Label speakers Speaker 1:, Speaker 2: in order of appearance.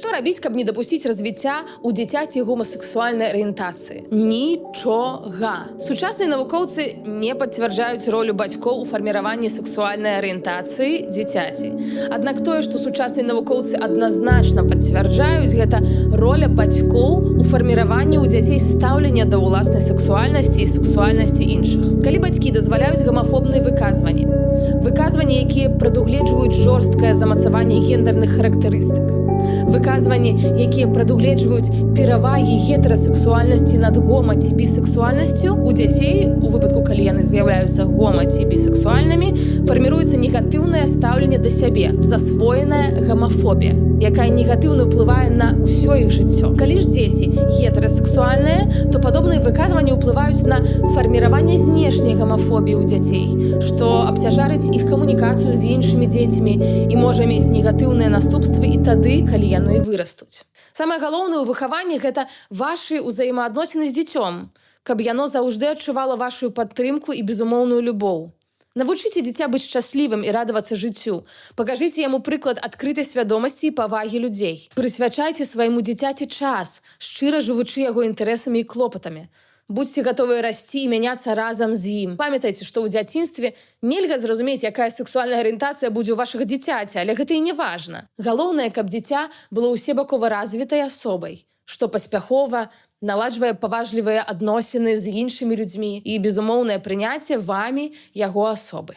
Speaker 1: Што рабіць, каб не дапусціць развіцця ў дзіцяці гомасексуальнай арыентацыі? Нічога. Сучасныя навукоўцы не пацвярджаюць ролю бацькоў у фарміраванні сексуальнай арыентацыі дзіцяці. Аднак тое, што сучасныя навукоўцы адназначна пацвярджаюць, гэта роля бацькоў у фарміраванні ў дзяцей стаўлення да ўласнай сексуальнасці і сексуальнасці іншых. Калі бацькі дазваляюць гамафобныя выказванні, выказванні, якія прадугледжваюць жорсткае замацаванне гендерных характарыстык, выказванні, якія прадугледжваюць перавагі гетэрасексуальнасці над гома ці бісексуальнасцю, у дзяцей, у выпадку, калі яны з'яўляюцца гома ці бісексуальнымі, фарміруецца негатыўнае стаўленне да сябе, засвоеная гамафобія, якая негатыўна ўплывае на ўсё іх жыццё. Калі ж дзеці гетэрасексуальныя, то падобныя выказванні ўплываюць на фарміраванне знешняй гамафобіі ў дзяцей, што абцяжарыць іх камунікацыю з іншымі дзецьмі і можа мець негатыўныя наступствы і тады, калі яны вырастуць. Самае галоўнае ў выхаванні — гэта вашы ўзаемаадносіны з дзіцём, каб яно заўжды адчувала вашу падтрымку і безумоўную любоў. Навучыце дзіця быць шчаслівым і радавацца жыццю. Пакажыце яму прыклад адкрытай свядомасці і павагі людзей. Прысвячайце свайму дзіцяці час, шчыра жывучы яго інтарэсамі і клопатамі. Будзьце гатовыя расці і мяняцца разам з ім. Памятайце, што ў дзяцінстве нельга зразумець, якая сексуальная арыентацыя будзе ў вашага дзіцяці, але гэта і не важна. Галоўнае, каб дзіця было ўсебакова развітай асобай, што паспяхова наладжвае паважлівыя адносіны з іншымі людзьмі і безумоўнае прыняцце вамі яго асобы.